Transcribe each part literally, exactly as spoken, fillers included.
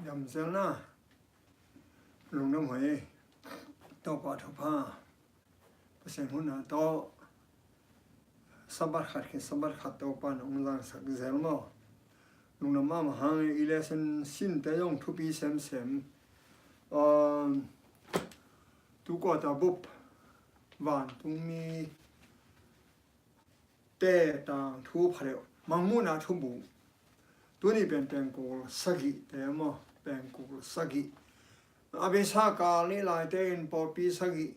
Damzelna, lungdam huai ei. Topa thupha, Pasian huhna tawh Sabbath khat khit Sabbath khat Topa in hong zangsak zel maw. Lungdam mahmah hang ei. I lesson sinte zong thupi semsem. Um, tu kuata bup, vantungmi te tangthu pha deuh, Mangmuhna thubu. Tuni pen pengkul sagihte maw, pengkul sagih. A beisa kal nih laite in pawlpi sagih,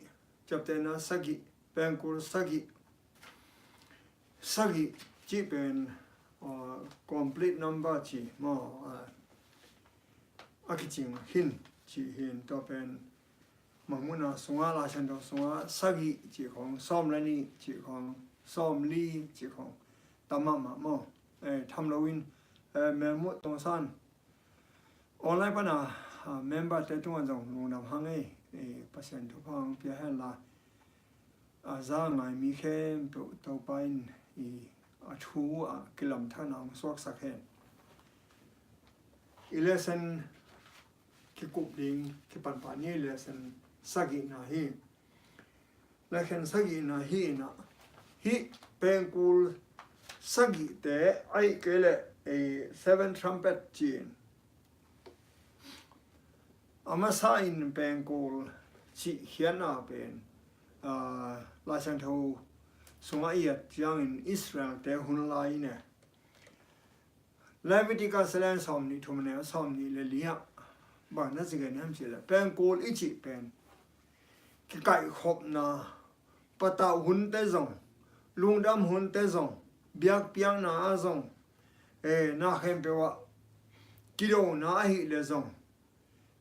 ciaptehna sagih, pengkul sagih. Sagih cih pen, uh, complete number ci maw, uh, a kicing hin cih hin, tua pen Mangmuhna sungah, Lai Siangtho sungah sagih cih khawng, sawm le nih cih khawng, sawmli cih khawng tam mahmah maw. Eh, tham loin, eh, Melmuh Tongsan online pana, ah, memberte tungah zong lungdam hang ei. Eh, Pasian thupha hong pia hen la, a za ngai mi khempeuh Topa in i a thu a kilamthakna hong suaksak hen. I lesson kikup ding, kipan pah ni, lesson sagihna hi. Lesson sagihna hi in ah, hih pengkul sagihte ahih kei leh, eh, seven trumpet ci-in a masa in pengkul cih khiatna pen, ah, Lai Siangtho sungah i et ciangin Israelte hun lai in e. Leviticus lian sawmnih thum, neu sawmnih le li ah bang na ci gen hiam cih leh, pengkul i cih pen kikaihkhopna, patau hunte zong, lungdam hunte zong, biakpiakna ah zong, eh, na khempeuh ah kidona ahih leh zong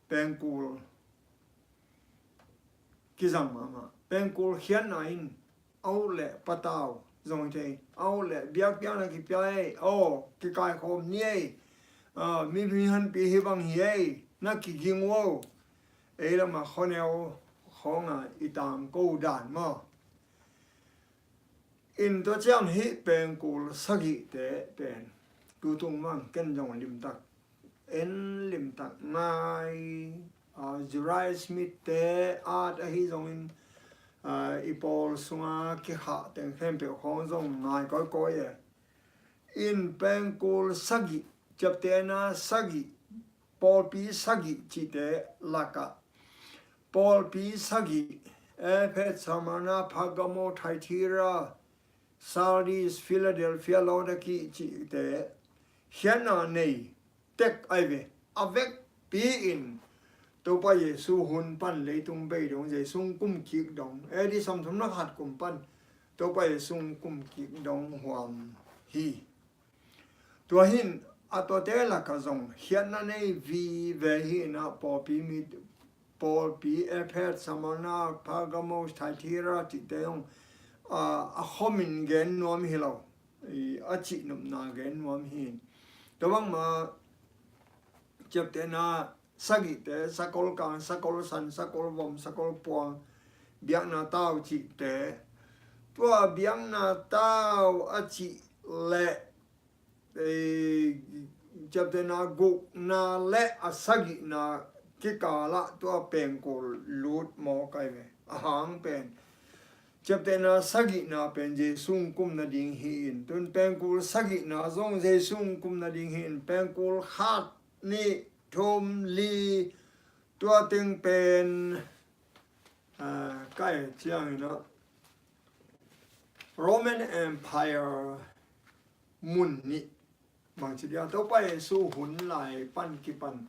pengkul kizang mahmah. Pengkul khiatna in a ut leh patau zong hi thei, a ut leh biakpiakna kipia ei, aw, kikaikhawm ni ei, ah, mi, mi hanpi hi bang hi ei, na kiging uh aw. Ei lamah khuaneu khawngah i tangko dan maw. In tua ciang hih pengkul sagihte pen tutung mang ken zong limtak, en limtak ngai, ah, Jeriah Smith te at ahi zongin, ah, i pawl sunga kikhah teng khempeuh khawng zong ngai kawikawi e. In pengkul sagih, ciaptehna sagih, pawlpi sagih cihte lakah pawlpi sagih, Ephesus, Smyrna, Pergamo, Thyatira, Sardis, Philadelphia, Laodicea cihte khiatna nei tek ahi ve. A vekpi in Topa Jesu hun pan leitung bei dong, Jesu kum kik dong, A D sawmthum le khat kum pan Topa Jesu kum kik dong huam hi. Tua hin a tuate lakah zong khiatna nei vive hi in ah, pawlpi mi, pawlpi Ephesus, Smyrna, Pergamo, Thyatira cihte zong, ah, a khomin gen nuam hi lo, i, a cihnopna gen nuam hi. Tua bangmah ciaptehna sagihte, sakol kang, sakol san, sakol vom, sakol puang, biakna tau cihte. Tua biakna tau a cih leh, eh, ciaptehna gukna le a sagihna kikalah tua pengkul lut mawk ahi ve. A hang pen ciaptehna sagihna pen Jesu kum nading hi in, tun pengkul sagihna zong Jesu kum nading hi in, pengkul khat, nih, thum, li, tua teng pen, ah, kai ciangin ah Roman Empire mun nih, bangci dia, Topa Jesu hun lai pan kipan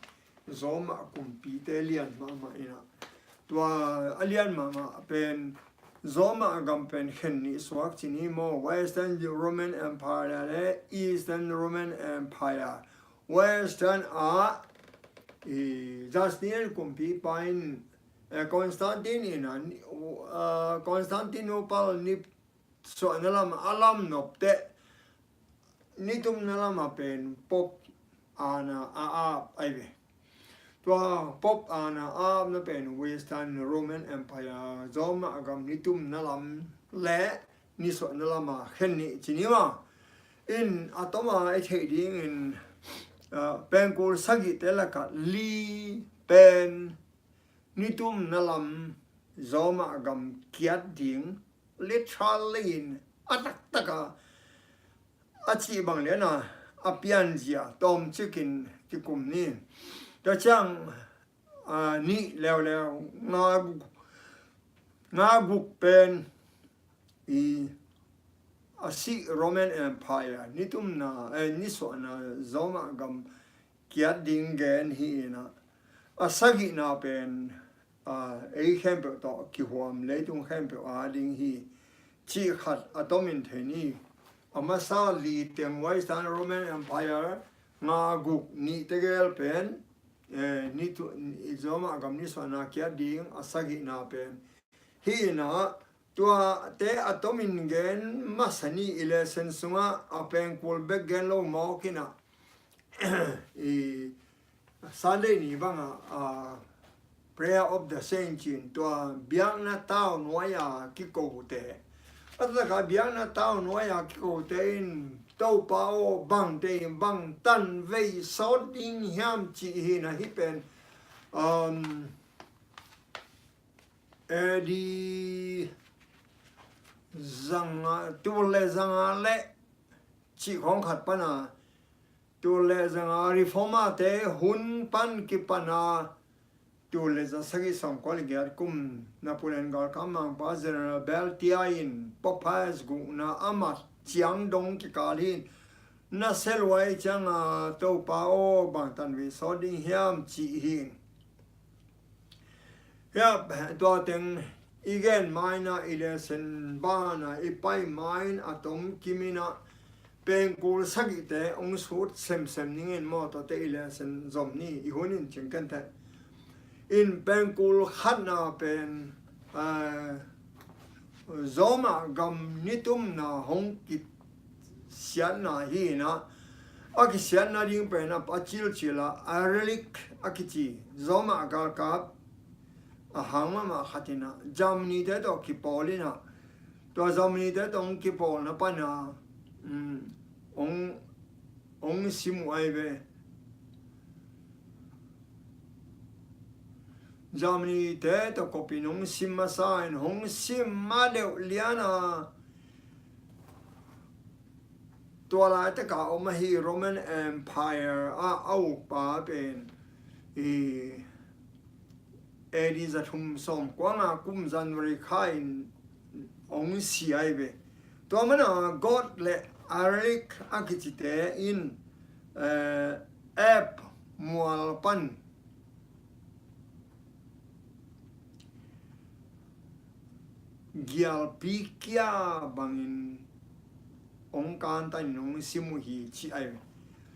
Roma kumpite lian mahmah in ah, tua a lian mahmah pen Roma gam pen khen nih suak ci ni maw, Western Roman Empire le Eastern Roman Empire. Western ah, i, Justinian kumpipa in, eh, Constantine in ah, ah, Constantinople ni suahna lam a lam nop teh nitumna lamah pen Pope aana a ap ahi ve. Tua Pope aana a apna pen Western Roman Empire, Roma gam nitumna lam le nisuahna lamah khen nih ci ni maw. In a toma i theih dingin, ah, pengkul sagihte lakah li pen nitumna lam Zawmah gam kiat ding literal leiin a taktaka a cih bang liana a pianzia tawmcikin kikum ni. Tua ciang, ah, nih leuleu nga guk, nga guk pen i a sih Roman Empire nitumna, eh, nisuahna Zawmah gam kiat ding gen hi inah, a sagihna pen, ah, ei khempeuh tawh kihuam leitung khempeuh a ding hi cih khat a tomin thei ni. A masa li teng Western Roman Empire nga guk nih tegel pen, eh, nitu-, Zawmah gam nisuahna kiat ding a sagihna pen hi inah, tuate a tomin gen masa ni i lesson sungah a pengkul bek gen lo mawk inah, i Sunday ni bangah, ah, Prayer of the Saints in tua biakna tau nuai-a kikote, a taka biakna tau nuai-a kikote in Topa aw bangte in bang tanvei sawt ding hiam cih hi inah, hih pen, um, A D zanga, tul le zanga le cih khawng khat pana, tul le zanga Reformer-te hun pan kipana, tul le za sagih sawmkua le giat kum Napoleon galkap mangpa General Berthier in Pope Pius gukna a mat ciang dong kikal hi in, na seluai cianga Topa aw bang tanvei sawt ding hiam cih hi in. Hiah tua teng i gen maina i lesson bana i pai main a tom kimina pengkul sagihte hong sut semsem ningen maw, tuate i lesson zom ni, i hun in cingkenteh. In pengkul khatna pen, eh, Zawmah gam nitumna hong kisiatna hi inah, a kisiatna ding pen a, a cilcila Agrilik a kici Zawmah galkap a hang mahmah khat inah Germany-te tawh kipawl inah, tua Germany-te tawh hong kipawlna pana, um, hong, hong sim uh ahi ve. Germany-te tawh kopin hong sim masa in, hong sim ma deuh liana tua laitaka om ahi Roman Empire ah a ukpa pen i A D za thum sawmkua nga kum January kha in hong si ahi ve. Tua mana Gotth le Agrilik a kicite in, eh, Alps mual pan gialpi kia bangin hong kantanin hong sim uh hi ci ahi.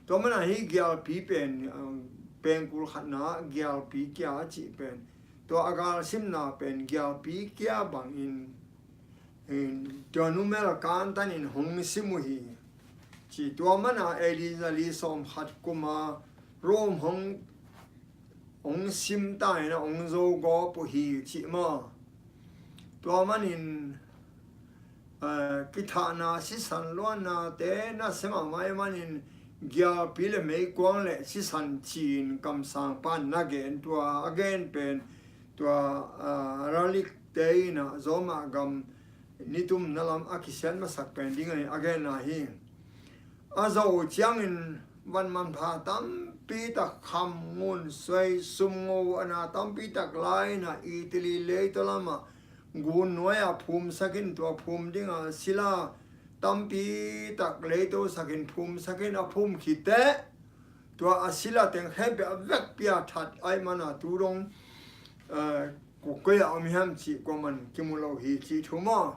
Tua mana hi gialpi pen, uh, pengkul khatna gialpi kia a cih pen, tua a galsimna pen gialpi kia bangin, in, tua numel kantanin hong sim uh hi ci. Tua mana A D za li sawmkhat kuma Rome hong, hong sim ta inah hong zo gawp uh hi cih maw. Tua manin, eh, kithahna sisan luannate nasia mahmah ahih manin gialpi le meikuang le sisan ci-in kamsangpa in na gen, tua a gen pen tua, ah, Agrilikte inah Zawmah gam nitumna lam a kisiat masak pen ding a genna hi. A zo ciangin van manpha tampi tak kham, ngun, suai, sum, ngo, a na tampi tak la inah Italy leitaw lamah gun nuai-ah phumsak in, tua phum dinga sila tampi tak leitosak in phumsak in a phum khit teh tua a sila teng khempeuh a vekpi-a that ahih mana tu dong, eh, kua koi-ah om hiam cih kuaman kimu lo hi cih thu maw.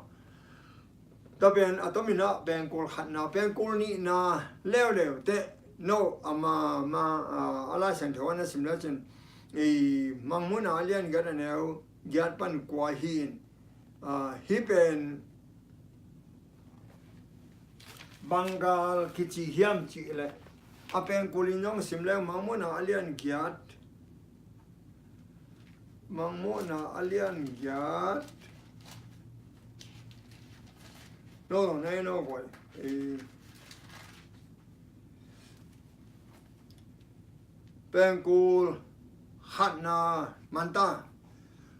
Tua pen a tomin ah pengkul khatna, pengkul nihna leuleu teh no a ma, ma, a, a Lai Siangtho a na sim lecin i Mangmuhna a lian giat a neu giat pan kua hi in, a, hih pen bang gal kici hiam cih leh a pengkul in zong sim leng Mangmuhna a lian giat, Mangmuhna a lian giat. No, no, no, no, boy. Eh, Pengkul khatna manta.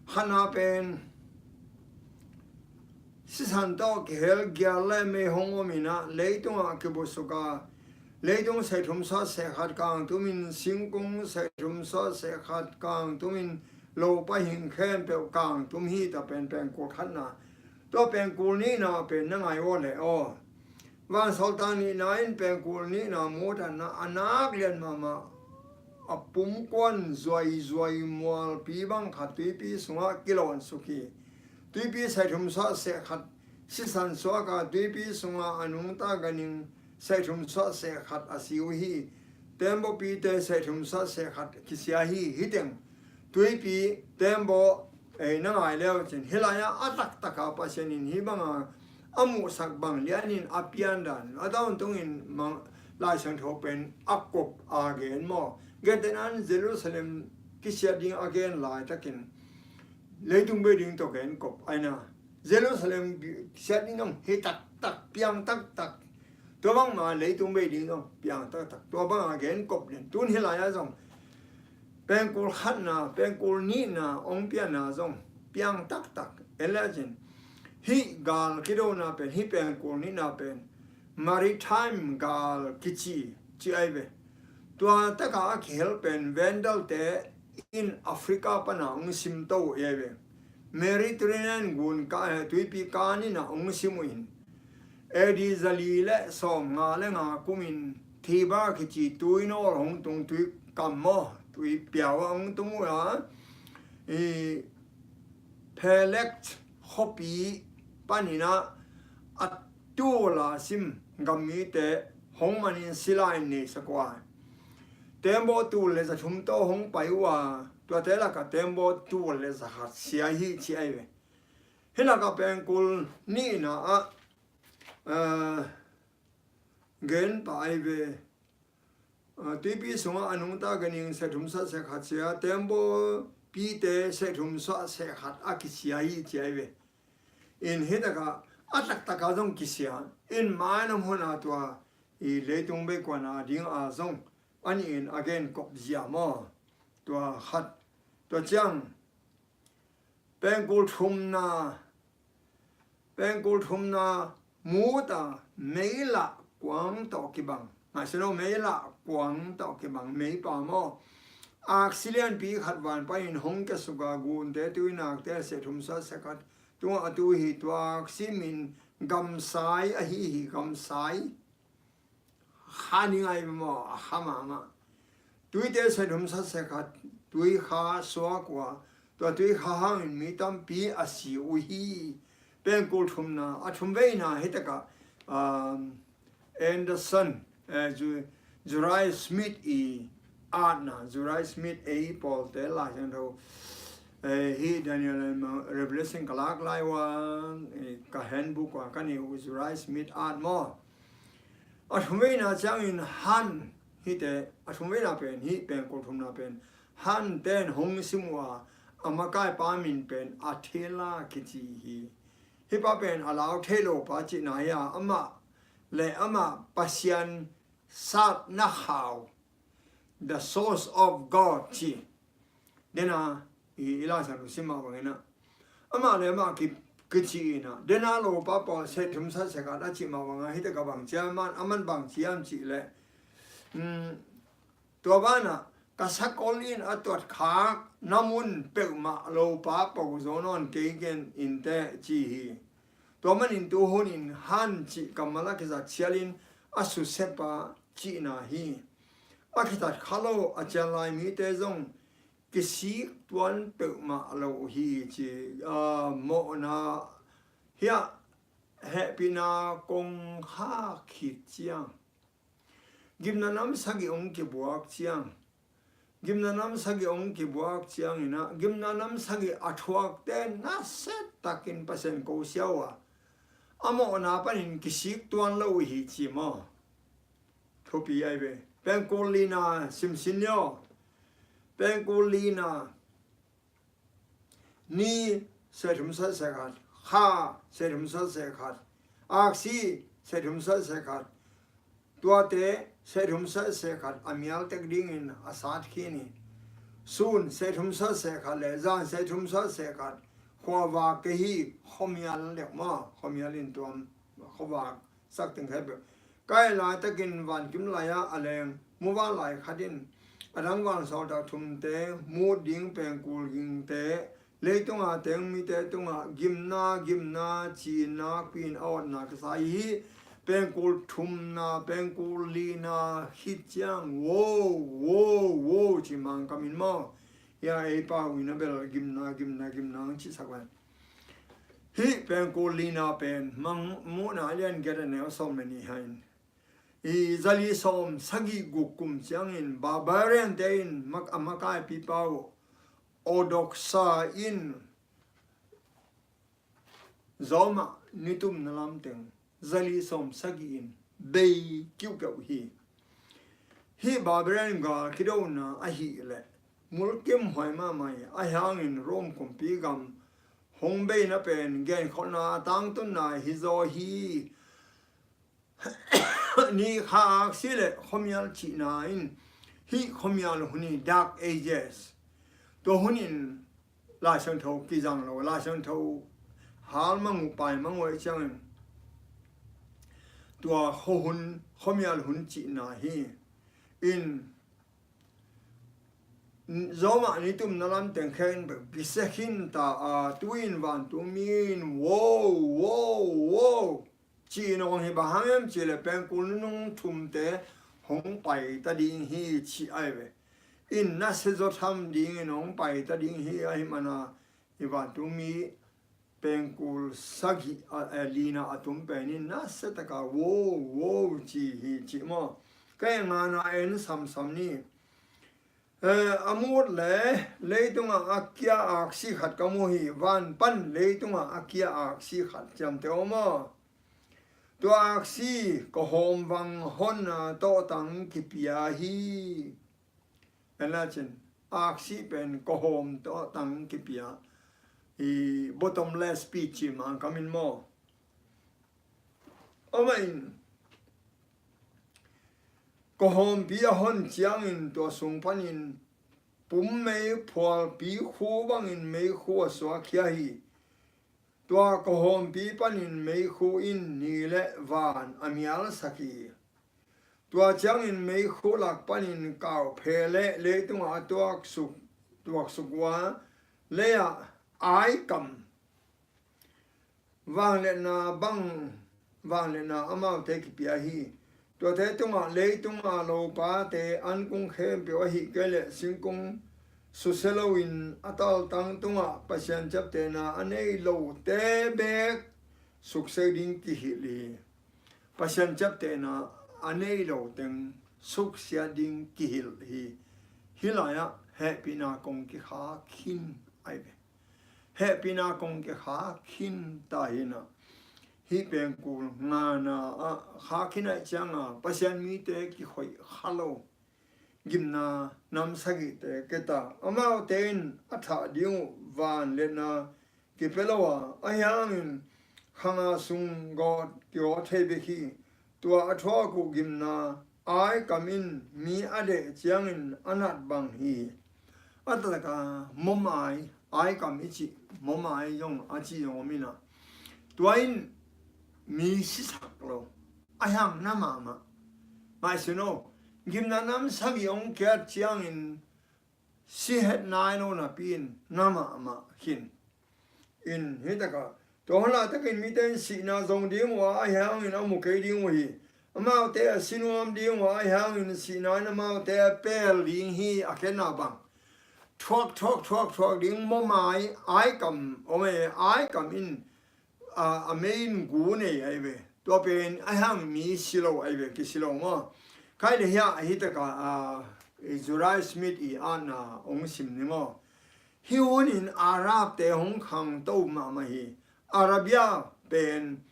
Khatna pen sisan tawh kihel gial le mei hong om in ah, leitungah kibusuk a, leitung seh thum suah seh khat kangtum in, singkung seh thum suah seh khat kangtum in, lopa hing khempeuh kangtum hi ta pen pengkul khatna. Tua pengkul nihna pen na ngai aw le aw. Vansawltak nihna in pengkul nihna mutanna a nak lian mahmah, a pumkuan zuaizuai mualpi bang khat tuipi sungah kilawn suk hi. Tuipi seh thum suah seh khat sisan suak a, tuipi sungah a nungta ganhing seh thum suah seh khat a si uh hi. Tembaw pite seh thum suah seh khat kisia hi. Hih teng tuipi, tembaw, ei, na ngai le uh cin, hih lai-ah a taktak a Pasian in hih banga a muhsak bang lianin a piandan a tawntungin Lai Siangtho pen a kop a gen maw? Gentehna-in Jerusalem kisiat ding a gen laitakin leitung bei ding tawh gen kop ahi na. Jerusalem kisiat ding zong hi taktak, piang taktak. Tua bangmah leitung bei ding zong piang taktak. Tua banga gen kop lian. Tun hih lai-ah zong pengkul khatna, pengkul nihna hong pianna zong piang taktak. En le cin, hih gal kidona pen, hih pengkul nihna pen maritime gal kici, ci ahi ve. Tua takah a kihel pen Vandal-te in Africa pana hong simto uh ahi ve. Mediterranean gun ka, eh, tuipi kan in ah hong sim uh in, A D zali le sawmnga le nga kumin Tiber kici tuinawl hong tung, tuikam maw, tuipiau ah hong tung uh a, i Pelet khuapi panin ah a tul a sim gam mite hong manin sila in neisak uh a, tembaw tul le za thum tawh hong pai uh a, tuate lakah tembaw tul le za khat sia hi, ci ahi ve. Hih lakah pengkul nihna ah, eh, gen pah ahi ve. Ah, tuipi sungah a nungta ganhing seh thum suah seh khat sia, tembaw pite seh thum suah seh khat a kisia hi, ci ahi ve. In hih takah a taktak a zong kisia in, mai nam hun a tua i leitung bei kuan a ding a zong a nih in a gen kop zia maw? Tua khat. Tua ciang pengkul thumna, pengkul thumna mut a meilah kuang tawh kibang. Ngaihsun o, meilah kuang tawh kibang, meipa maw? Aksi lianpi khat van panin hong kiasuk a, gunte tuinakte seh thum suah seh khat tungah a tu hi. Tua aksi min Gamsai ahi hi, Gamsai. Kha ni ngai maw, a kha mahmah. Tuite seh thum suah seh khat tuikha suak uh a, tua tuikha hangin mi tampi a si uh hi. Pengkul thumna, a thumveina hih takah, um, Anderson, eh, Ju-, Joseph Smith i atna, Joseph Smith ei pawlte Lai Siangtho, eh, hih Daniel and Revelation ka lak lai uh a, eh, ka handbook uh a ka nei uh Joseph Smith at maw? A thumveina ciangin han, hihte, a thumveina pen hih pengkul thumna pen han ten hong sim uh a, a makaipa min pen Attila kici hi. Hih pa pen a lau thei lo pa cihna hi a, amah le amah Pasian satna khau, the source of God ci. Dena i, i Lai Siangtho sim mah bangin ah, amah le amah ki, kici in ah, dena lopa pawl seh thum suah seh khat a cih mah bangin ah, hih takah bang ci a, aman, aman bang ci hiam cih leh, um, tua banah ka sakol in a tuat khakna mun peuhmah lopa pawl zo nawn kei ken inteh ci hi. Tua manin tu hunin han cih kammal a kizat cialin a susia pa cihna hi. A kizat kha lo a cial lai mite zong kisik tuan peuhmah lo uh hi ci, ah, mawhna hiah hehpihna kong khak khit ciang, gimna nam sagih hong kibuak ciang, gimna nam sagih hong kibuak ciangin ah, gimna nam sagih a thuakte nasia takin Pasian ko sia uh a, a mawhna panin kisik tuan lo uh hi ci maw? Thupi ahi ve. Pengkul lina simsin ni aw. Pengkul lina, ni seh thum suah seh khat, kha seh thum suah seh khat, aksi seh thum suah seh khat, tuate seh thum seh seh khat a mial tek dingin a sat khin hi. Sun seh thum seh seh khat le zan seh thum seh seh khat khuavak kei hi, khuamial dek maw, khuamial in tuam khuavak sak teng khempeuh. Kai laitakin vankim lai-ah a leng muvanlai khat in a dang vansawltak thumte mut ding pengkul gingte leitunga teng mite tungah gimna gimna ci-in nakpi-in a awtna kisa hi. Pengkul thumna pengkul lina khit ciang wo wo wo ci Mangkam in maw, hia ei pau in a bel gimna gimna gimna ang cihsak ven. Hih pengkul lina pen Mangmuhna a lian giat a neu sawm le nih hang in i zali sawm sagih guk kum ciangin barbarian te in mak a makaipi pau Orthodoxa in Zawmah nitumna lamteng zali sawm sagih in bei kiuhkeuh hi. Hih barbarian gal kidona ahih leh mulkimhuai mahmah hi. Ahi hangin Rome kumpi gam hong beina pen genkholhna a tangtunna hi zaw hi. Ni kha aksi le khuamial cihna in hih khuamial hun hi, Dark Ages. Tua hun in Lai Siangtho kizang lo, Lai Siangtho hal mang uh pai mang uh ahih ciangin tua khuahun khuamial hun cihna hi. In Zawmah nitumna lamteng khen bek kisia khin ta a, tu-in vantungmi in wo wo wo ci-in hong hi. Bang hang hiam cih leh pengkul nunung thumte hong pai ta ding hi ci ahi ve. In nasia zaw tham dingin hong pai ta ding hi. Ahi mana i vantungmi pengkul sagih a, a lina a tum pen in nasia taka wo wo ci hi ci maw. Ka ngana en samsam ni. Eh, a mut le leitungah a kia aksi khat ka mu hi. Van pan leitungah a kia aksi khat ciamteh aw maw. Tua aksi kawhawm vang honna tawhtang kipia hi. En la cin, aksi pen kawhawm tawhtang kipia hi, bottomless pit ci Mangkam in maw. Amah in kawhawmpi a hon ciangin tua sung panin pummei phualpi khu bangin meikhu a suakkhia hi. Tua kawhawmpi panin meikhu in ni le van a mialsak hi. Tua ciangin meikhu lak panin kauphe le leitungah a tuaksuk, tuaksuk uh a, lei-ah aikam vangliatna bang vangliatna amaute kipia hi. Tuate tungah leitunga lopate ankung khempeuh ahih kei leh singkung susia loin a taltang tungah Pasian ciaptehna a nei lote beek suksiat ding kihilh hi. Pasian ciaptehna a nei lo teng suksiat ding kihilh hi. Hih lai-ah hehpihna kong kikhak khin ahi ve. Hehpihna kong kikhak khin ta hi na. Hih pengkul ngana ah khak khin ahih cianga Pasian mite kikhoih kha lo. Gimna nam sagihte keta, amaute in a thah ding uh vangliatna kipia lo a, ahi hangin khanga sung gawt kiaw thei bek hi. Tua a thuak uh gimna aikam in mi a deh ciangin a nat bang hi. A taktak mawmai aikam i cih, mawmai zong a cih zong om in a, tua in mi sisak lo. Ahi hang na mahmah. Maisun aw, gimna nam sagih hong kiat ciangin si het nai lo napi in na mahmah khin. In hih takah tua hun laitakin mite in sihna zong ding uh a, ahi hangin a mu kei ding uh hi. Amaute a si nuam ding uh a, ahi hangin sihna in amaute a pel ding hi. A khenna bang thuak thuak thuak thuak ding mawmai aikam om e, aikam in a, a mei in gu nei ahi ve. Tua pen ahi hang mi si lo ahi ve, kisi lo maw. Khai le hia ahi taka, a, i Joseph Smith i atna hong sim ni maw. Hih hun in Arab te hong khangto mahmah hi. Arabia pen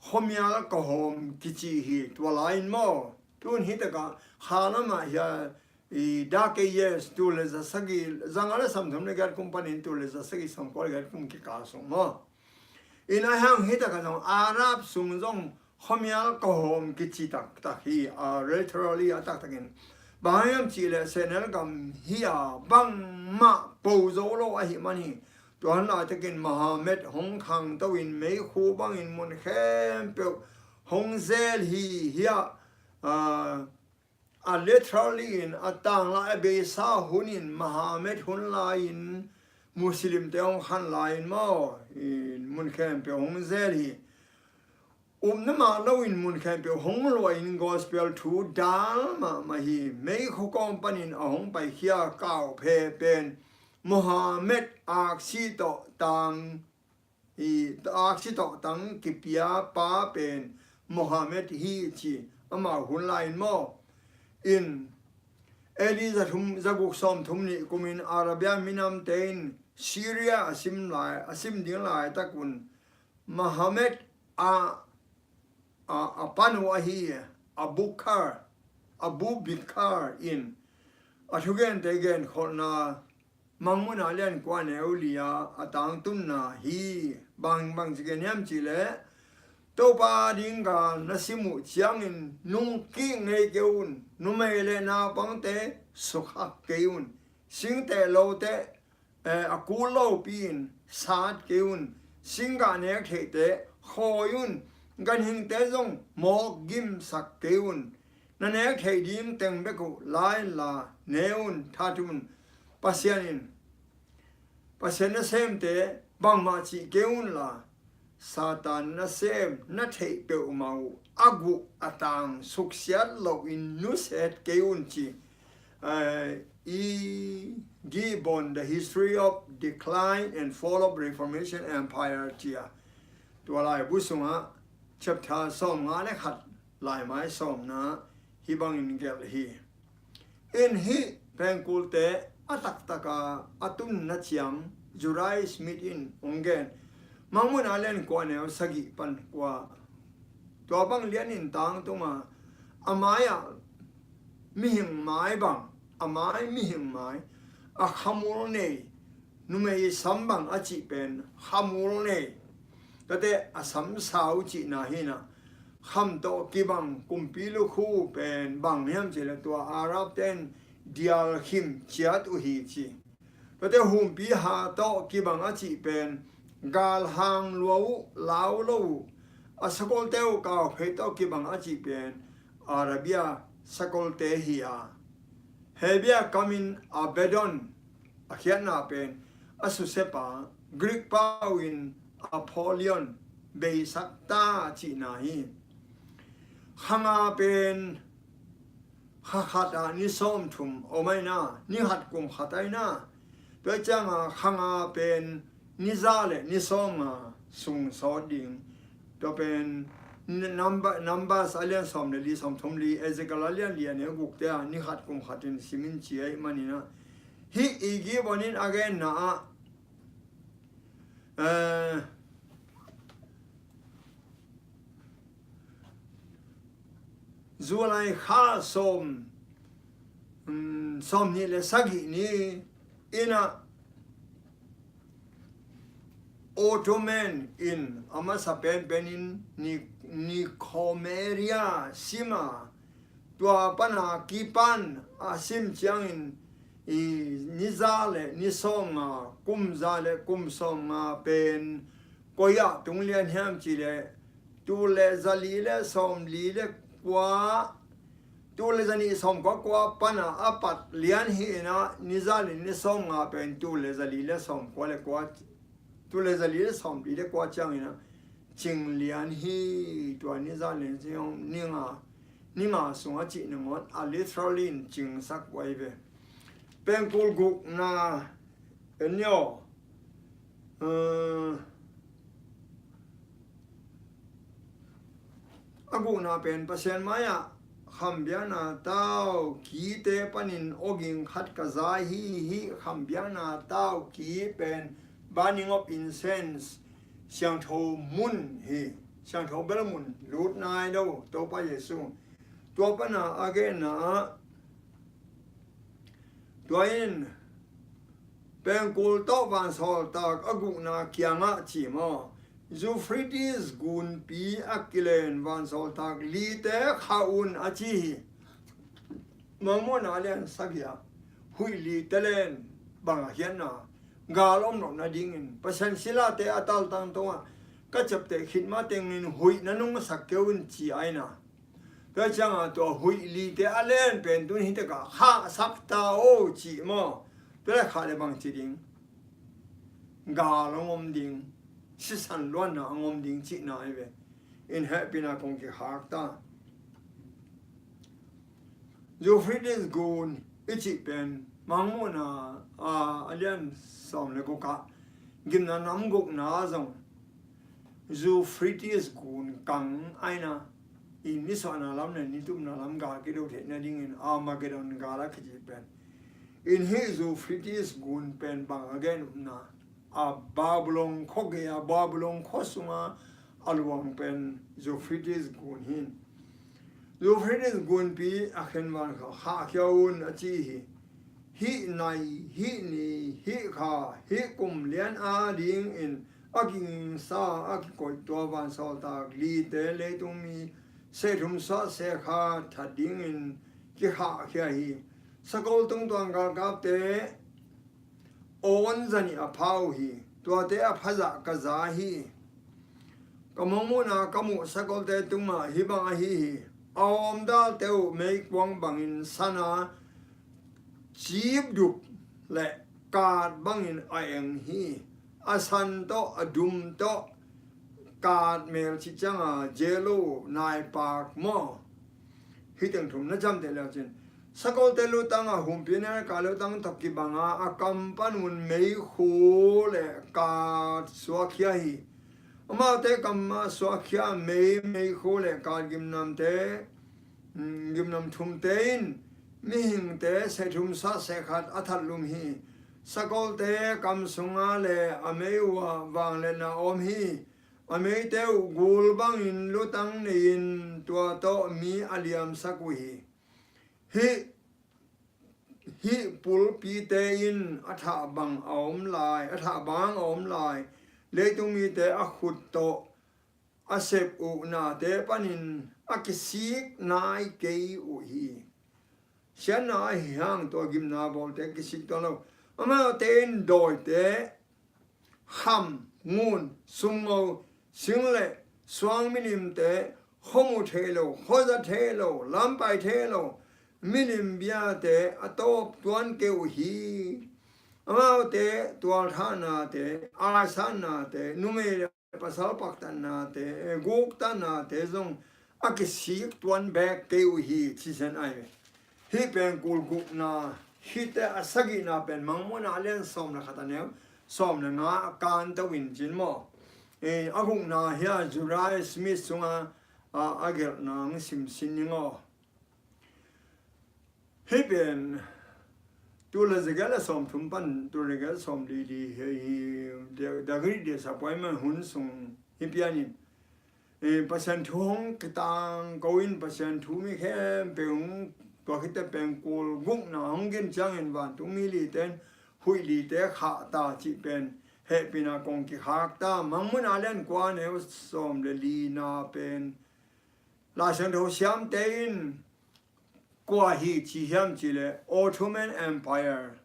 khuamial kawhawm kici hi tua lai in maw. Tun hih taka kha lamah hia i Dark Ages, tul le za sagih, za nga le sawmthum le giat kum panin tul le za sagih sawmkua le giat kum kikal sung maw. In ahi hang hih takah zong Arab sung zong khuamial kawhawm kici taktak hi. A, literally a taktakin bang hiam cihleh sehnel gam hi a, bangmah po zo lo ahi man hi. Tua hun laitakin Muhammad hong khangto in meikhu bangin mun khempeuh hong zel hi hi a, a, a literally in a tanglai a beisa hunin Muhammad hun lai-in Muslimte hong khan lai-in maw, in mun khempeuh hong zel hi. Upna mah loin mun khempeuh hong luahin gospel thu dal mahmah hi. Meikhu kawm panin a hong paikhia kauphe pen Muhammad aksi tawh tang hi. Aksi tawh tang kipia pa pen Muhammad hi ci, amau hun lai-in maw. In A D za thum, za guk sawm thum nih kumin Arabia minamte in Syria a sim lai, a sim ding laitakun Muhammad a, a, a pan uh ahi Abu Bakar, Abu Bakar in a thugente genkholhna Mangmuhna lian kua neu li-a a tangtunna hi. Bang, bang ci gen hiam cihleh, Topa ding gal na sim uh ciangin nungkik ngei kei un, numei le naupangte sukhak kei un, singteh lote, eh, a kul lopi-in sat kei un, singgah nek theihte khawi un, ganhingte zong mawk gimsak kei un, na nek theih ding teng bek uh la inla ne un, that un. Pasian in, Pasian nasemte bangmah cih kei unla, Satan nasem na theih peuhmah uh a guh a tang suksiat loin nusiat kei un ci. Eh, E. Gibbons, The History of Decline and Fall of Reformation Empire ci-a, tua laibu sungah chapter sawmnga le khat, laimai sawmna hih bangin gelh hi. In hih pengkulte a taktaka a tunna ciang Judai Smith in hong gen, Mangmuhna lian kua neu sagih pan kua, tua bang lianin tangtunga, a mai-ah mihing mai bang, a mai mihing mai, a khamul nei, numei sam bang a cih pen khamul nei, tuate a sam sau cihna hi-in ah, kham tawh kibang kumpi lukhu pen bang hiam cihleh tua Arab ten dial khim ciat uh hi ci. Tuate humpi ha tawh kibang a cih pen galhang lua uh, lau lo uh, a sakolte uh kauphei tawh kibang a cih pen Arabia sakolte hi a, Hebia kamin Abaddon a khiatna pen a susia pa, Greek pau in Apollyon beisak ta cihna hi. Kha nga pen kha khat ah ni sawmthum om ahi na, ni khat kum khat ahi na. Tua cianga kha nga pen ni za le ni sawmnga sung sawt ding. Tua pen Number, Numbers a lian sawm le li, sawmthum li, Ezekiel a lian li, a neu gukte ah ni khat kum khat in simin ci ahih manin ah, hih E. Gibbons in a genna ah, eh, July kha sawm, um, sawmnih le sagih ni in ah Ottoman in a masa penpen in Ni-, Nicomedia sim a, tua pana kipan a sim ciangin i ni za le ni sawmnga, kum za le kum sawmnga pen koi ah tung lian hiam cihleh, tul le za li le sawmli le kua, tul le za nih sawmkua kua pana a pat lian hi-in ah, ni za le ni sawmnga pen tul le za li le sawmkua le kua, tul le za li le sawmli le kua ciangin ah cing lian hi. Tua ni za le ni sawm, ni nga, ni nga sung a cih nangawn a literally in cingsak uh ahi ve. Pengkul gukna en ni aw. Eh, a gukna pen Pasian mai-ah kham biakna tau kite panin awging khat ka za hi. Hih kham biakna tau ki pen burning of incense, siangtho mun hi. Siangtho bel mun lut nai lo, Topa Jesu. Tua pana a genna ah, tua in pengkul tawh vansawltak a gukna kiangah ci maw, Euphrates gunpi a kilen vansawltak lite khah un a ci hi. Mangmuhna lian sagih ah huih lite len bang a khiatna, gal om loh nadingin Pasian silate a taltang tungah ka ciapteh khit ma tengin huih na nungsak kei un ci aina. Tua ciangah tua huih lite a len pen tun hi takah khahsak ta o cih maw? Tua le khah le bang ci ding? Gal hong om ding, sisan luanna hong om ding cihna ahi ve. In hehpihna kong kikhak ta. Euphrates gun i cih pen Mangmuhna a, a lian sawm le gukah gimna nam gukna zong Euphrates gun kang aina, i nisuahna lam le nitupna lam gal kido theih nadingin Armageddon gal a kici pen. In hih Euphrates gun pen bang a gen upna, a Babylon khua gei a Babylon khua sunga a luang pen Euphrates gun hi. Euphrates gunpi a khenvan kha khahkhia un a ci hi. Hih nai, hih ni, hih kha, hih kum lian a dingin a kingingsa a kikoih tua vansawltak lite leitung mi sehthum suah sehkhat that dingin kikhahkhia hi. Sakol tungtuang galkapte awn zanih a pha uh hi. Tuate a phazah ka za hi. Ka mangmuhna ka muh sakolte tungah hih bang ahi hi. A awmdalte uh meikuang bangin sana cipdup le kaat bangin a eng hi. A san tawh a dum tawh kaat mel cih cianga yellow naipak maw? Hih teng thum na camteh leu cin sakolte lutang a humpi neka lutang tawh kibanga a kam panun meikhu le kaat suakkhia hi. Amaute kam a suakkhia mei, meikhu le kaat gimnamte, mm, gimnam thumte in mihingte sehthum suah sehkhat a thatlum hi. Sakolte kam sunga le a mei uh ah vangliatna om hi. A meite uh gul bangin lutang nei-in tua tawh mi a liamsak uh hi. Hih, hih pulpite in a thah bang a om lai, a thah bang a om lai. Leitung mite a khut tawh a sep uh nate panin a kisik nai kei uh hi. Siatna ahi hang tua gimna bawlte kisik tuan lo. Amaute in dawite, kham, ngun, sumngo, sing le suang milimte, khuamu thei lo, khuaza thei lo, lampai thei lo, milim biate a tawp tuan kei uh hi. Amaute tualthahnate, aisannate, numei le pasal paktatnate, guktatnate zong a kisik tuan bek kei uh hi, cisen ai. Hih pen kul gukna, hihte a sagihna pen Mangmuhna lian sawm le khat a neu sawm le nga a kan tawh in cin maw? Eh, a gukna hi a Joseph Smith sunga a, a gelhna ang simsin ning aw. Hih pen tul le za giat le sawm thum pan tul le za giat sawm li li hi, hi, Great Disappointment hun sung hi pian in, eh, Pasian thu hong kitang ko in Pasian thu mi khempeuh hong tua khit teh pengkul gukna hong gen ciangin vantung mi lite in huih lite khah ta cih pen hehpihna kong kikhak ta. Mangmuhna lian kua neu sawm le lina pen Lai Siangtho siamte in kua hi ci hiam cih leh Ottoman Empire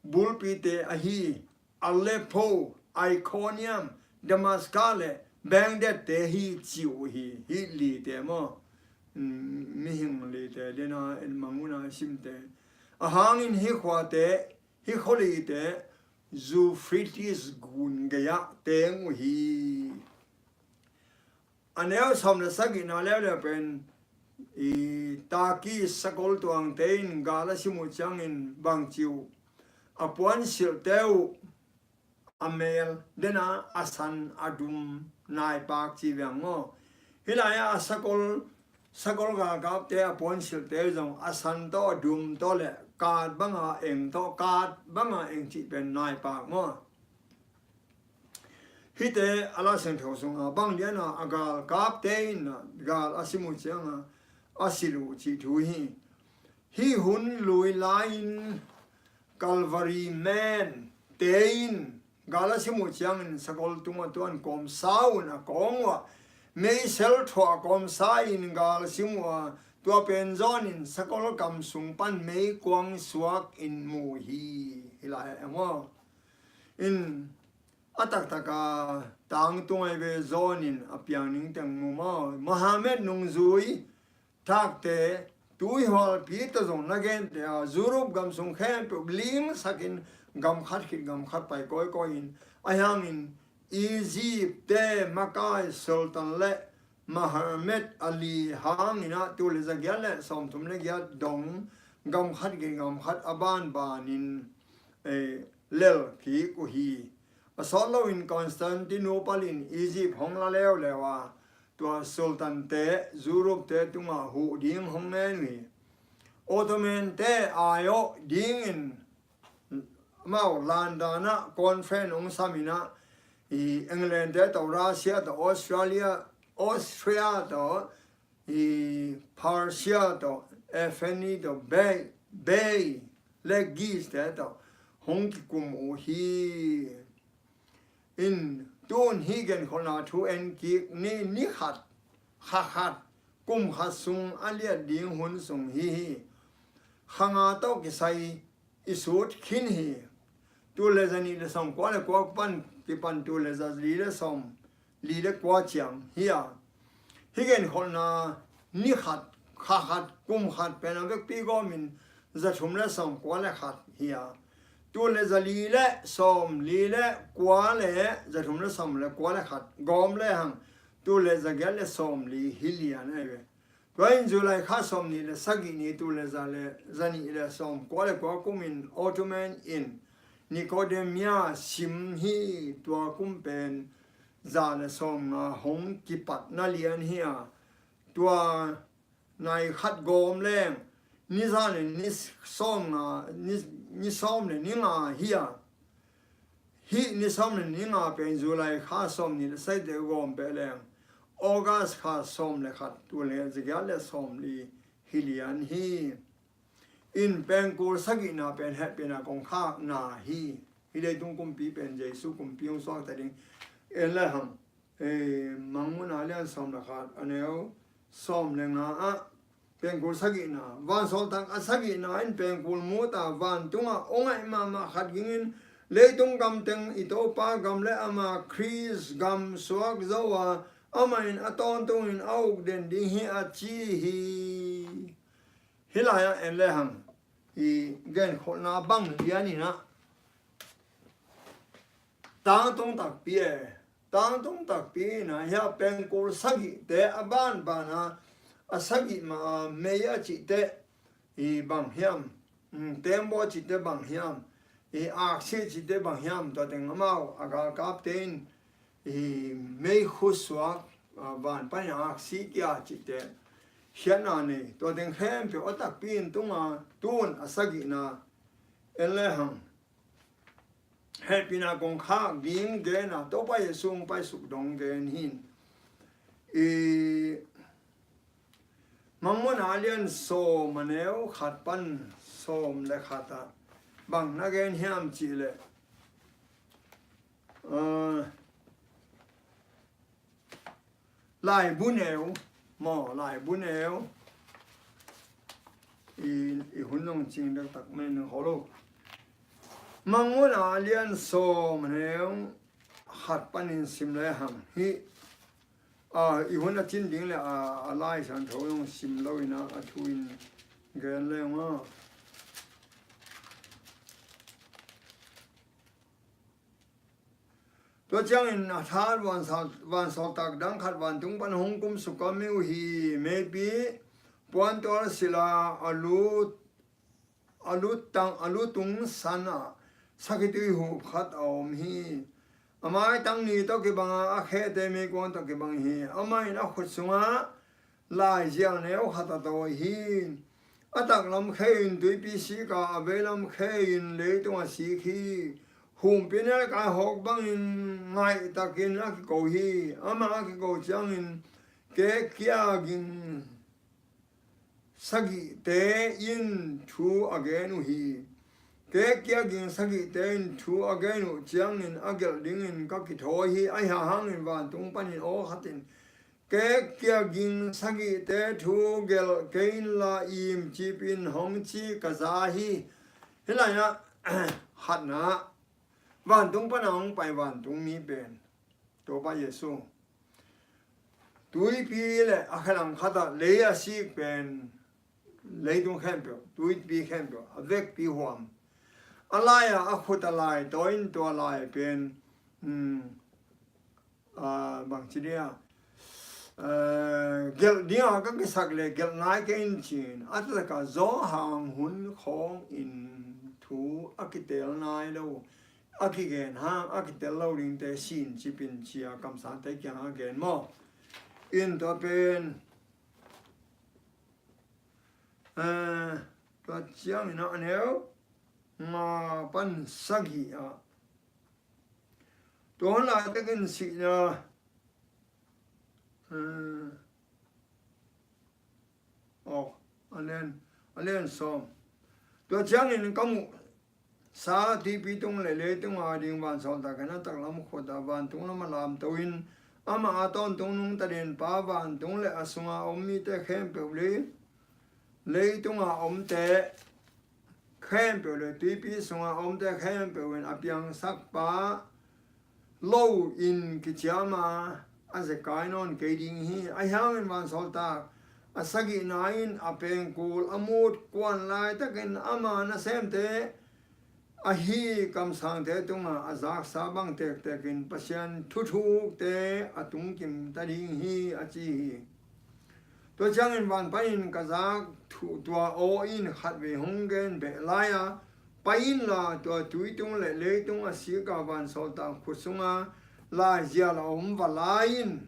bulpite ahi Aleppo, Iconium, Damascus le Baghdad te hi ci uh hi. Hih lite maw? Mm, mihing lite dena en Mangmuhna simte. A hangin hih khuate, hih khua lite Euphrates gun gei-ah teng uh hi. A neu sawm le sagihna leuleu pen i Turkey sakol tuangte in gal a sim uh ciangin bangci uh, a puansilhte uh a mel dena a san a dum naipak ci veng maw? Hih lai-ah a sakol, sakol galkapte a puansilhte zong a san tawh a dum tawh le kaat banga eng tawh, kaat banga eng cih pen naipak maw? Hihte a Lai Siangtho sunga bang liana a galkapte in gal a sim uh cianga a silh uh cih thu hi. Hih hun lui lai-in Calvary man te in Gal a sim uh ciangin sakol tungah tuan kawmsa un a kawng uh ah, meisel thuah kawmsa in gal sim uh a, tua pen zawnin sakol kam sung pan meikuang suak in mu hi. Hi lai ah maw, in a taktaka tangtung ai ve zawnin a piang ningteng mu maw. Mohammed nungzui thakte, tuihualpi tawh zong na gente a, Europe gam sung khempeuh lingsakin gam khat khit gam khat pai kawikawi in, ahi hangin Egypt te makai Sultan le Mohammed Ali hangin ah tul le zagiat le sawmthum le giat dong gam khat khit gam khat a banbanin, eh, lel kik uh hi. A sawt loin Constantinople in Egypt hong la leuleu a, tua Sultan te, Europe te tungah huh ding hong ngen uh hi. Ottoman te aiawh dingin amau London ah conference hong samin ah, i England te tawh, Russia tawh, Australia, Austria tawh, i Persia tawh, Effendi tawh, Bay, Bay le Greece te tawh hong kikum uh hi. In tun hih genkholhna thu en kik ni, ni khat, kha khat, kum khat sung a liat ding hun sung hi hi. Kha nga tawh kisai i sut khin hi. Tul le zanih le sawmkua le kua pan kipan tul le zali le sawmli le kua ciang hi a. Hih genkholhna ni khat, kha khat, kum khat pen a vekpi gawmin zathum le sawmkua le khat hi a. Tul le zali le sawmli le kua le zathum le sawm le kua le khat gawm lehang tul le zagiat le sawmli hi lian ahi ve. Tua in July kha sawmnih le sagih ni tul le za le zanih le sawmkua le kua kumin Ottoman in Nicomedia sim hi. Tua kum pen za le sawmnga hong kipatna lian hi a, tua nai khat gawm leng ni za le ni sawmnga, ni, ni sawm le ni nga hi a, hih ni sawm le ni nga pen July kha sawmnih le sagih gawm peh leng August kha sawm le khat tul le zagiat le sawmli hi lian hi. In pengkul sagihna pen hehpihna kongkhakna hi. Hih leitung kumpi pen Jesu kumpi hong suakta ding en le hang. Eh, Mangmuhna lian sawm le khat a neu sawm le nga ah pengkul sagihna, vansawltak a sagihna in pengkul muta vantungah aw ngaih mahmah khat gingin leitung gamteng i Topa gam le ama Khrist gam suak zo a, amah in a tawntungin a uk den ding hi a ci hi. Hih lai-ah en lehang i genkholhna bang lian inah tangtung takpi e. Tangtung takpi inah hiah pengkul sagihte a banbana a sagih ma a mei a cihte i bang hiam, mm, tembaw cihte bang hiam, i aksi cihte bang hiam, tua teng amau a galkapte in i meikhu suak, a, van panin aksi kia cihte khiatna nei, tua teng khempeuh a takpi in tunga tun a sagihna en lehang hehpihna kong khak ding gen a Topa Jesu hong paisuk dong gen hi. I Mangmuhna lian sawm a neu khat pan sawm le khat ah bang na gen hiam cihleh, a, laibu neu maw, laibu neu. I, i hun zong cing dektak mai ning holo. Mangmuhna lian sawm a neu khat panin sim lehang hih, a, i hun a cin ding le a, a Lai Siangtho zong sim lo inah a thu in gen leng a. Tua ciangin a that vansal-, vansawltak dang khat vantung pan hong kumsuk a mi uh hi. Meipi puantual sila a lu, a lu tang, a lu tung sanah sakhituihup khat a om hi. A maitang ni tawh kibanga a khete meikuang tawh kibang hi. Amah in a khut sungah laizial neu khat a tawi hi. A taklam khei in tuipi sik a, a veilam khei in leitung a sik hi. Humpi nelkai hawk bangin ngaihtakin a kiko hi. Amah a kiko ciangin kek kia ging sagihte in thu a gen uh hi. Kek kia ging sagihte in thu a gen uh ciangin a gelh dingin ka kithawi hi. Ahi hangin vantung panin aw khat in kek kia ging sagihte thu gelh kei inla im cip in hong ci ka za hi. Hih lai-ah khatna, vantung pana hong pai vantung mi pen Topa Jesu. Tuipi le a khelang khatah lei a sik pen leitung khempeuh, tuipi khempeuh, a vekpi huam. A lai-ah a khut a lai tawi in tua lai pen, um, ah, bangci dia, ah, gelh dingah ka kisak le gelh nai kei in ci-in a takah Johan hun khawngin thu a kitel nai lo, a kigen hang a kitel lo dingte sin cip in ci-a kamsangte kiangah a gen maw? In tua pen, eh, tua ciangin a neu nga pan sagih ah tua hun laitakin sihna, eh, aw, a lian, a lian sawm. Tua ciangin ka muh sa tuipi tung le leitung a ding vansawltak khen a taklam khut ah vantung lam a lamto in amah a tawntung nungta dingin Pa, vantung le a sunga om mite khempeuh le leitunga omte khempeuh le tuipi sunga omte khempeuh in a piangsak pa lo in kiciam a, a zekai nawn kei ding hi. Ahi hangin vansawltak a sagihna in a pengkul a mut kuan laitakin ama nasemte ahi kamsangte tungah a zaksa bang tektekin Pasian thuthukte a tungkim ta ding hi, a ci hi. Tua ciangin van panin ka zak thu tua aw in khatvei hong gen beh lai-a, pai inla tua tuitung le leitung a sika vansawltak khut sunga laizial a om va la in.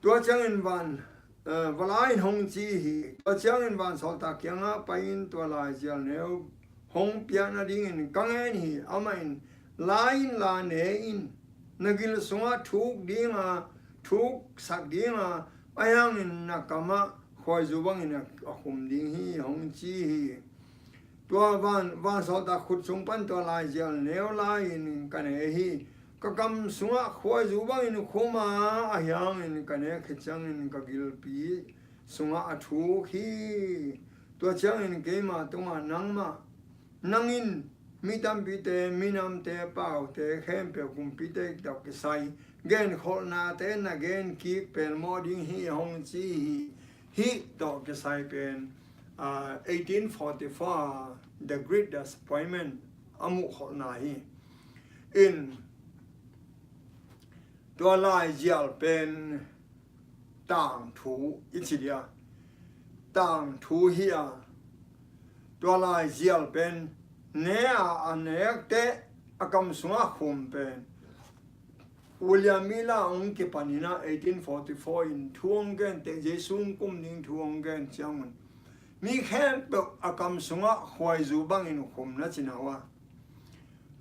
Tua ciangin van, eh, va la in hong ci hi. Tua ciangin vansawltak kiangah pai in tua laizial neu hong piak nadingin ka ngen hi. Amah in la inla ne in, na gil sungah thuk dinga, thuksak dinga, ahi hangin na kamah khuaizu bangin a, a khum ding hi, hong ci hi. Tua van, vansawltak khut sung pan tua laizial neu la in ka ne hi. Ka kam sungah khuaizu bangin khum a, ahi hangin ka nek khit ciangin ka gilpi sungah a thuk hi. Tua ciangin keima tungah nangmah, nang in mi tampite, minamte, paute khempeuh kumpite tawh kisai genkholhnate na gen kik pelmawh ding hi, hong ci hi. Hih tawh kisai pen, ah, eighteen forty-four, The Great Disappointment a muhkholhna hi. In, tua laizial pen tangthu i ci dia, tangthu hi a, tua laizial pen ne a, a nekte a kam sungah khum pen William Miller hong kipanin ah eighteen forty-four in thu hong gen teh, Jesu hong kum ding thu hong gen ciangun mi khempeuh a kam sungah khuaizu bangin khum na cina uh a,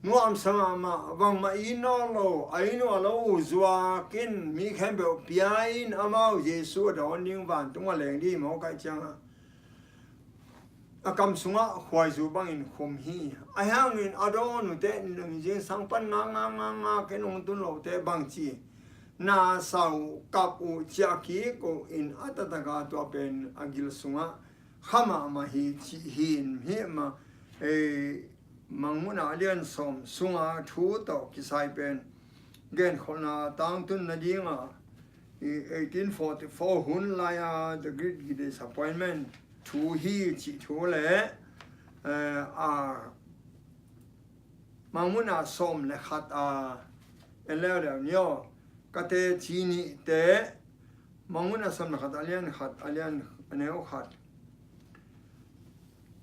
nuamsa mahmah, bangmah i nawn lo, a i nuam lo uh zuakin mi khempeuh pia in amau Jesu a dawn ding vantung a leng ding mawk ahih ciangah a kam sungah khuaizu bangin khum hi. Ahi hangin a dawn uh teh zingsang pan nga nga nga nga ken hong tun lo teh bangci na sa uh, kap uh, ciah kik uh in a taktak a tua pen a gil sungah kha mahmah hi cih hi. Hih mah, eh, Mangmuhna a lian sawm sunga thu tawh kisai pen genkholhna tangtun nadinga i eighteen forty-four hun lai-a The Great Disappointment thu hi cih thu le, eh, a Mangmuhna sawm le khat a en leuleu ni aw. Ka teci nihte, Mangmuhna sawm le khat a lian khat, a lian a neu khat.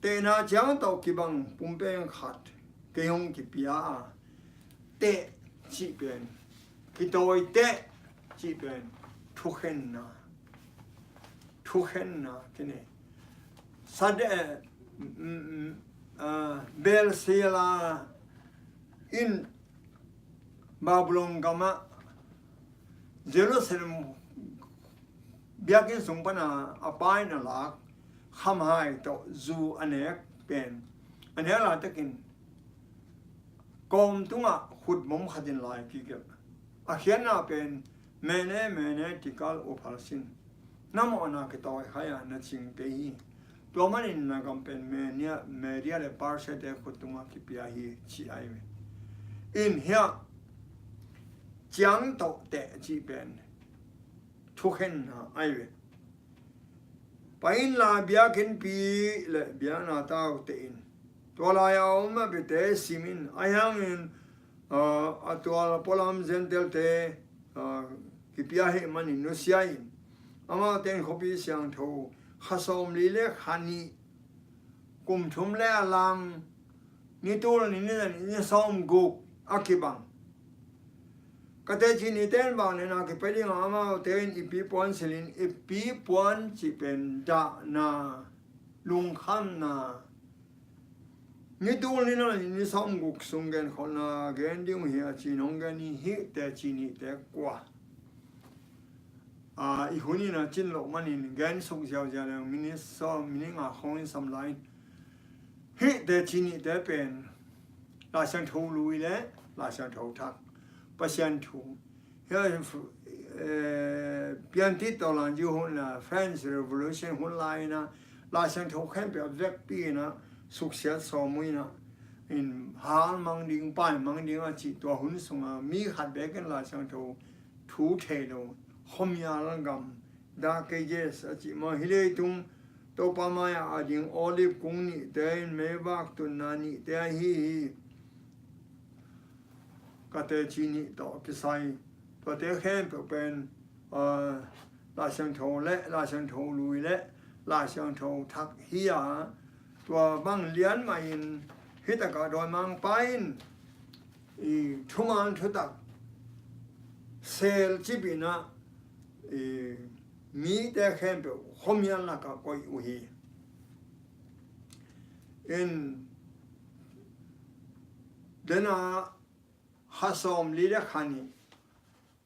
Tehna ciang tawh kibang pumpeng khat kei hong kipia a, teh cih pen, kitawi teh cih pen thukhenna, thukhenna kine. Sade, mm, mm, ah, Belshazzar in Babylon gamah Jerusalem biakinn sung pana a pai na lak khamhai tawh zu a nek pen A nek lai takin kawm tungah khutbawm khatin lai kigelh. A khiatna pen, "Mene, mene, tikal upharsin. Na mawhna kitawi khai a, na cing kei hi. Tua manin na gam pen Media, Media le Persia-te khut tungah kipia hi," ci ahi ve. In hiah ciang tawh teh cih pen thukhenna ahi ve. Pai inla biakinnpi le biakna taute in, tua lai-a om a biate sim in, ahi hangin, aa, a tual pualam Gentile-te, aa, kipia ahih manin nusia in, amaute in khuapi siangtho kha sawmli le kha nih, kum thum le a lang, ni tul ni, ni za nih, ni sawmguk a kibang. Ka teci nite in vangliatna kipia ding a, amaute in i pi puan silh in, i pi puan cih pen dahna, lungkhamna, ni tul ni na ni, ni sawmguk sung genkholhna gen ding uh hi a ci-in hong gen hi. Hih teci nite kua? Aa, i hun in a cin loh manin gen suk ziauziau leng, minute sawm, minute nga khawng in sam lai in. Hih teci nite pen Laisiangtho Lui le Laisiangtho Thak, Pasian thu. Hiah, eh, piantit tawh lanzi hun a, French Revolution hun lai-in a, Laisiangtho khempeuh a vekpi in a suksiat sawm uh in a, in hal mang ding, pai mang ding a cih tua hun sungah mi khat beek in Laisiangtho thu thei lo, khuamial gam, Dark Ages a cih mah, hih leitung Topa mai-ah a ding Olive kung nihte in meivak tunna nihte ahi hi. Ka teci nih tawh kisai, tuate khempeuh pen, aa, Laisiangtho le, Laisiangtho Lui le Laisiangtho Thak hi a, tua bang lian mahin hih takah dawimangpa in i thuman thutak selcip in a, i mite khempeuh khuamial lakah koih uh hi. In dena kha sawmli le kha nih,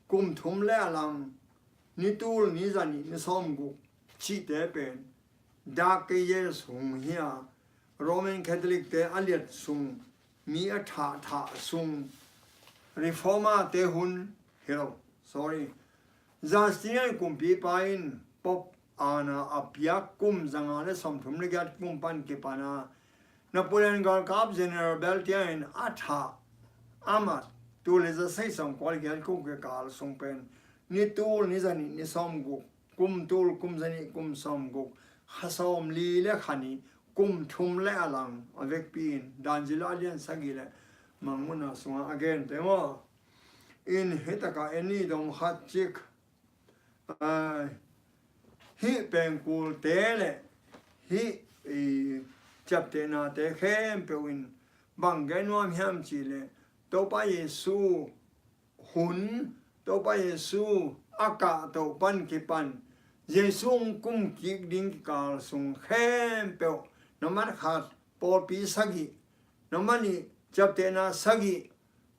kum thum le a lang, ni tul ni za nih, ni sawmguk cihte pen Dark Ages hun hi a, Roman Catholic-te a liat sung, mi a thahthah sung, Reformer-te hun hi lo, sorry. Justinian kumpipa in Pope aana a piak kum zanga le sawmthum le giat kum pan kipan a, Napoleon galkap General Berthier in a thah, a mat, tul le za sagih sawmkua le giat kum kikal sung pen ni tul ni za nih, ni sawmguk, kum tul, kum za nih, kum sawmguk, kha sawmli le kha nih, kum thum le a lang a vekpi in, Daniel a lian sagih le mangmuhna sungah a gen teng aw. In hih takah en ni dong khat cik, aa, hih pengkulte le hih, i, ciaptehnate khempeuh in bang gen nuam hiam cih leh, Topa Jesu hun, Topa Jesu a kahto pan kipan, Jesu hong kum kik ding kikal sung khempeuh, nambat khat, pawlpi sagih, nambat nih, ciaptehna sagih,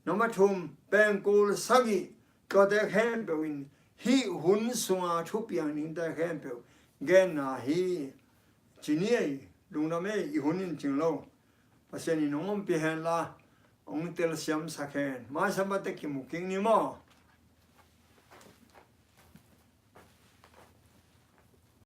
nambat thum, pengkul sagih, tuate khempeuh in hih hun sunga thupiang dingte khempeuh genna hi. Ci ni ei, lungdam ei, i hun in cing lo. Pasian in hong ompih hen la, hong telsiamsak hen. Mai Sabbath teh kimu kik ni maw?